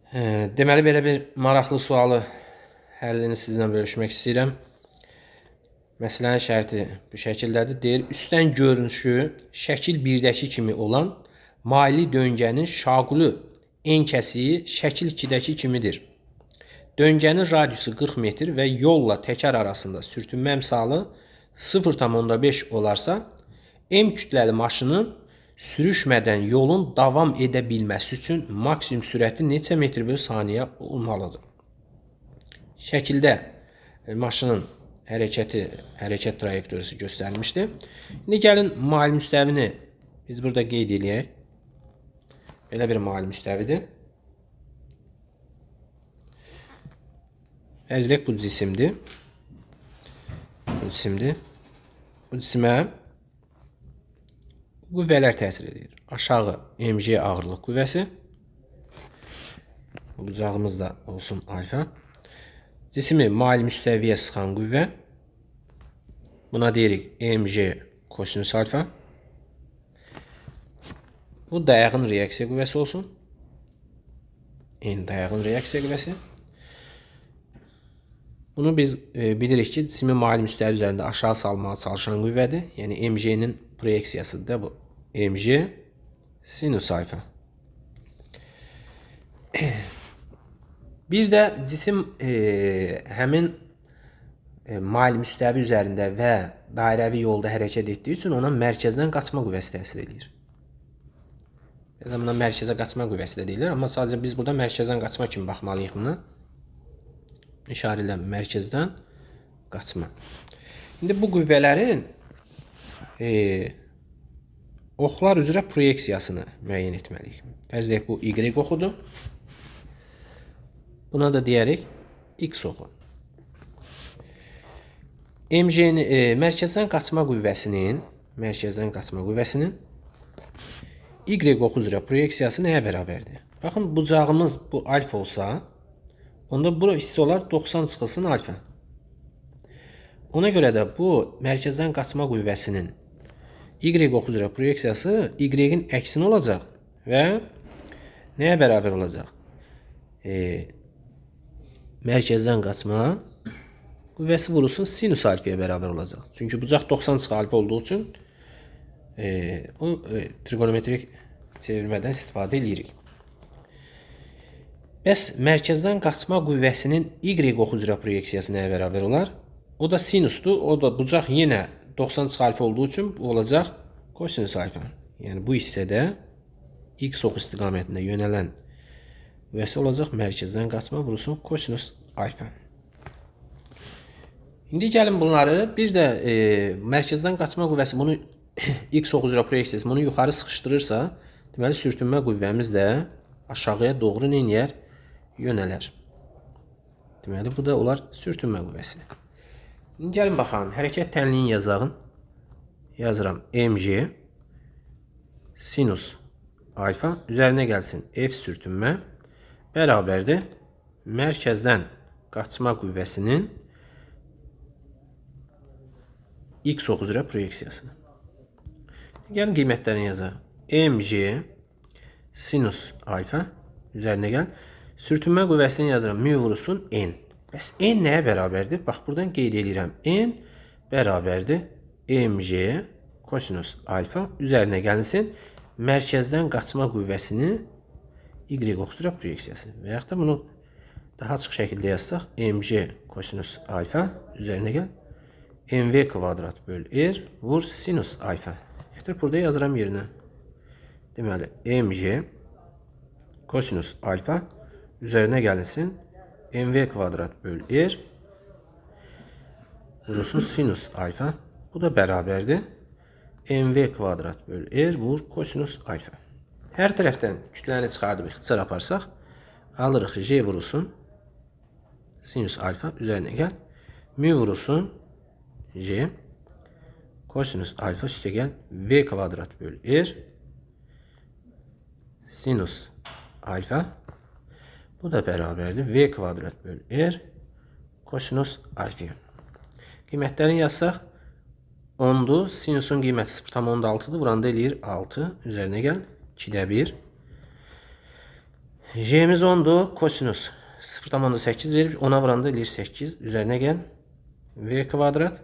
Deməli, belə bir maraqlı sualı həllini sizlə bölüşmək istəyirəm. Məsələnin şərti bu şəkildədir. Deyir, üstdən görünüşü şəkil 1-dəki kimi olan maili döngənin şaquli en kəsiyi şəkil 2-dəki kimidir. Döngənin radiusu 40 metr və yolla təkər arasında sürtünmə əmsalı 0,5 olarsa, M kütləli maşının sürüşmədən yolun davam edə bilməsi üçün maksimum sürəti neçə metr bölü saniyə olmalıdır? Şəkildə maşının hərəkət trayektoriyası göstərilmişdir. İndi gəlin mail müstəvini biz burada qeyd eləyək. Belə bir mail müstəvidir. Fərz edək, bu cisimdir. Bu cisimdir. Bu cisimə qüvvələr təsir edir. Aşağı mg ağırlıq qüvvəsi. Bucağımız da olsun alfa. Cisimi mail müstəviyə sıxan qüvvə. Buna deyirik mg kosinüs alfa. Bu dayağın reaksiya qüvvəsi olsun. N dayağın reaksiya qüvvəsi. Bunu biz bilirik ki, cismi mail müstəvi üzərində aşağı salmağa çalışan qüvvədir. Yəni mg-nin proyeksiyasıdır da bu. Mg sinüs alfa. Bir də cisim həmin mail müstəvi üzərində və dairəvi yolda hərəkət etdiyi üçün ona mərkəzdən qaçma qüvvəsi təsir eləyir. Bəzən buna mərkəzə qaçma qüvvəsi də deyilir, amma sadəcə biz burada mərkəzdən qaçma kimi baxmalıyıq buna. İşarə ilə mərkəzdən qaçma. İndi bu qüvvələrin oxlar üzrə proyeksiyasını müəyyən etməliyik. Fərz edək, bu Y oxudur. Buna da deyərik X oxu. MG-ni, mərkəzdən qaçma qüvvəsinin Y oxu üzrə proyeksiyası nəyə bərabərdir? Baxın, bucağımız bu alfa olsa, onda bu hissə olar 90 çıxılsın alfa. Ona görə də bu mərkəzdən qaçma qüvvəsinin Y oxu üzrə proyeksiyası Y-in əksinə olacaq və nəyə bərabər olacaq? Mərkəzdən qaçma qüvvəsi vurulsun sinüs alfaya bərabər olacaq. Çünki bucaq 90 çıx alfa olduğu üçün o trigonometrik çevirmədən istifadə edirik. Bəs mərkəzdən qaçma qüvvəsinin Y oxu üzrə proyeksiyası nəyə bərabər olar? O da sinusdur. O da bucaq yenə 90 çıx alfa olduğu üçün bu olacaq kosinüs alfa. Yəni bu hissədə X oxu istiqamətində yönələn qüvvəsi olacaq mərkəzdən qaçma vurulsun kosinüs alfa. İndi gəlin bunları bir də mərkəzdən qaçma qüvvəsi bunu X oxu üzrə proyeksiyası bunu yuxarı sıxışdırırsa, deməli sürtünmə qüvvəmiz də aşağıya doğru nə eləyər? Yönələr. Deməli bu da olar sürtünmə qüvvəsi. İndi gəlin baxalım. Hərəkət tənliyini yazağın. Yazıram mg sinus alfa üzərinə gəlsin F sürtünmə bərabərdir mərkəzdən qaçma qüvvəsinin X oxu üzrə proyeksiyasını. Gəlin qiymətlərini yazaq. Mg sinus alfa üzərinə gəl. Sürtünmə qüvvəsini yazıram. Mü vurulsun N. Bəs N nəyə bərabərdir? Bax, buradan qeyd eləyirəm. N bərabərdir mg kosinus alfa üzərinə gəlinsin. Mərkəzdən qaçma qüvvəsini Y oxu üzrə proyeksiyası. Və yaxud da bunu daha açıq şəkildə yazsaq, mg kosinus alfa üzərinə gəl. Mv kvadrat böl R vur sinus alfa. Gətirib burada yazıram yerinə. Deməli, mg kosinus alfa üzərinə gəlinsin. Mv kvadrat böl R vurulsun sinus alfa. Bu da bərabərdir. Mv kvadrat böl R vur kosinus alfa. Hər tərəfdən kütləni çıxardıb ixtisar aparsaq, alırıq J vurulsun sinus alfa üzərinə gəl. Mü vurulsun J kosinus alfa üstə gəl V kvadrat böl R sinus alfa. Bu da bərabərdir. V kvadrat böl R kosinus alfa. Qiymətlərini yazsaq 10-dur. Sinusun qiyməti 0,6-dır. Vuranda eləyir 6. Üzərinə gəl. 2-də 1. J'miz 10-dur. Kosinus 0,8 verib. 10-a vuranda eləyir 8. Üzərinə gəl. V kvadrat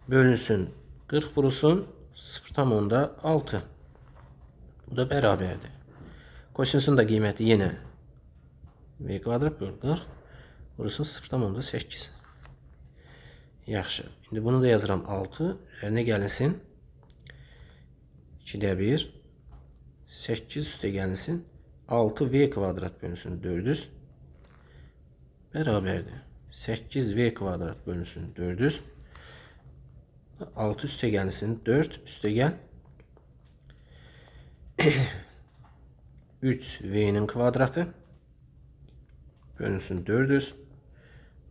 bölünsün 40 vurulsun 0,6. Bu da bərabərdir. Kosinusun da qiyməti yenə V kvadrat böl 40 vurulsun 0,8. Yaxşı. İndi bunu da yazıram 6. Üzərinə gəlinsin. 2-də 1. 8 üstə gəlinsin. 6V kvadrat bölünsün 400. Bərabərdir. 8V kvadrat bölünsün 400. 6 üstə gəlinsin 4 üstə gəl. 3V'nin kvadratı bölünsün 400.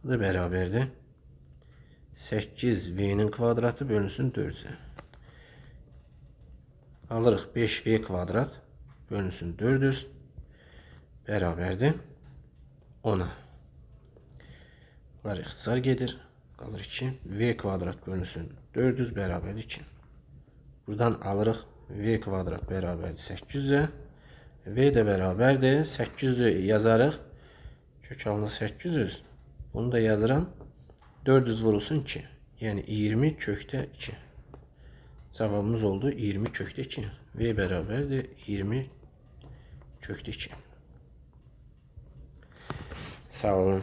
Bu da bərabərdir. 8V'nin kvadratı bölünsün 400'e. Alırıq 5V kvadrat bölünsün 400 bərabərdir 10'a. Bunlar ixtisar gedir. Qalır 2. V kvadrat bölünsün 400 bərabərdir 2. Buradan alırıq V kvadrat bərabərdir 800'e. V də bərabərdir. 800'ü yazarıq. Kök alında 800. Bunu da yazıram. 400 vurulsun 2. Yəni 20 kökdə 2. Cavabımız oldu 20 kökdə 2. V bərabərdir 20 kökdə 2. Sağ olun.